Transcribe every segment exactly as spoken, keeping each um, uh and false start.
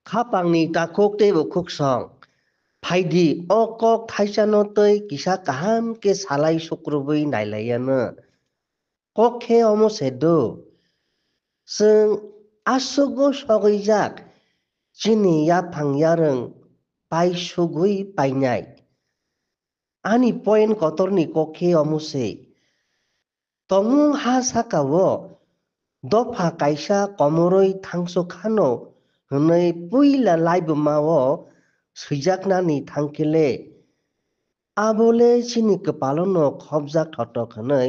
Khapangni takhuk tei bukhuksong, phaidi o kok thaisano tei kisa kaham khe salai sukrubwi nailaiyanw. Kok khe omo se do, chwng aswgo sogwijak chini yaphang yarwng paisugwi painai. Ani point kotorni kok khe omo se. Tongmung ha saka-o dopha kaisa komorwi thangsu khano hwnwi puila laibuma-o swijaknani thangkhele, abo le chini kwpalono khopjak thothok hwnwi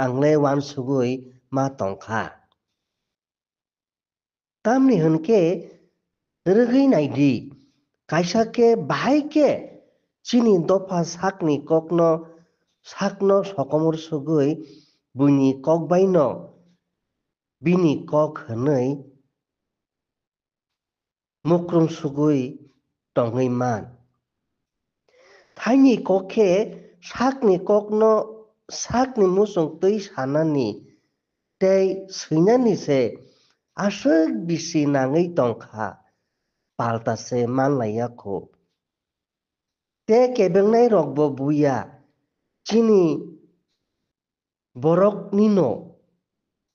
ang le uansugwi ma tongkha. Tamni hwn khe rwgwi nai di, kaisa khe bahai khe chini dopha sakni kokno sakno sokomor sugwi buini kok baino bini kok hwnwi mukrum sugwi tongwi man. Thaini kok khe sakni kokno sakni muchung twi sanani tei swinani se aswk bisi nangwi tongkha, palta se manlaiya kho. Tei kebengnai rokbo buya chini boroknino.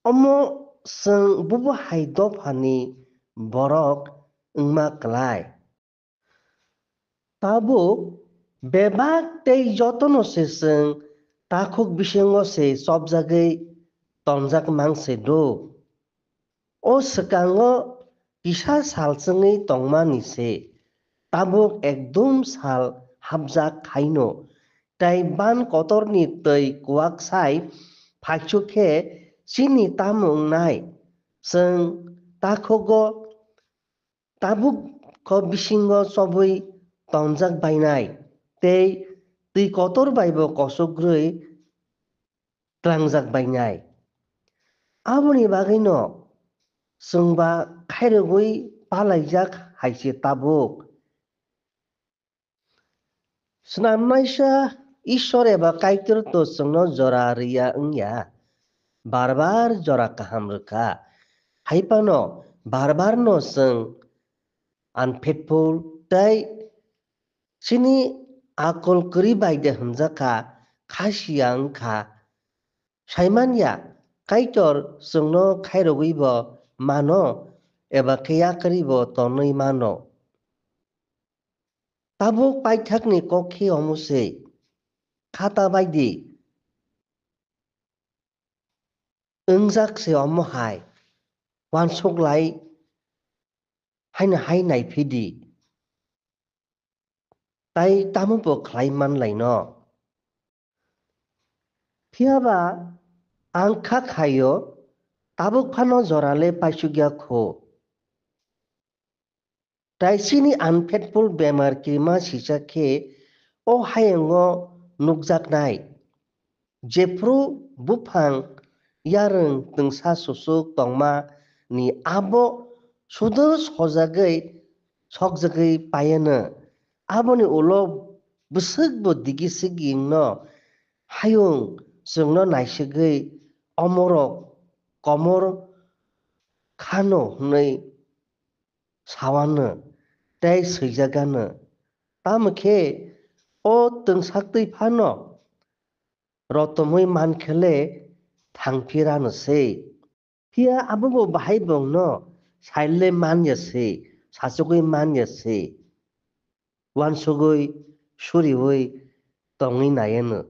Omo chwng bubo hai dophani borok wngma klai. Tabuk bebak tei jotono se chwng takhuk bisingo se chopjagwi tonjak mang se do. O swkango kisa sal chwngwi tongmani se tabuk ekdum sal hapjak khaino, tei ban kotorni twi kuak sai phaichuk khe chini tamo wngnai? Chwng takhugo tabuk kok bisingo chobwi tongjak bainai, tei twi kotor baibo kochok rwi tlangjak bainai. Aboni bagwino chwngba khairogwi palaijak hai se tabuk. Snamnaisa Ishwar eba Kaitor to chwngno jora rwya wngya, bar bar jora kaham rwkha. Hai phano bar barno chwng unfaithful tei chini akol kwrwi bai de hwnjakha, kha siya wngkha. Saimanya, Kaitor chwngno khairogwibo mano eba khe yakarwibo tonwi mano. Tabuk paithakni kok khe omo se, khata bai di. Wngjak se omo hai, uansuk lai haino hai naiphidi. Tai tamo bo khlai man laino. Phiya ba ang kha khaio, tabuk phano jora le paisukya kho. Tai chini unfaithful bemar kirima sisa khe o hayungo nukjaknai. Jephru buphang yarwng twngsa susuk tongma ni abo sudu sojagwi sokjagwi paiano. Aboni ulo bwswk bo digi sigi wngno hayung chwngno naisigwi omorok komor khano hwnwi sawano tei swijagano. Tamo khe o twngsaktwi phano rotomwi man khe le thangphi rano se. Phiya abobo bahai bongno saile man ya se, sachugwi man ya se. Uansugwi suriwi tongwi naiano.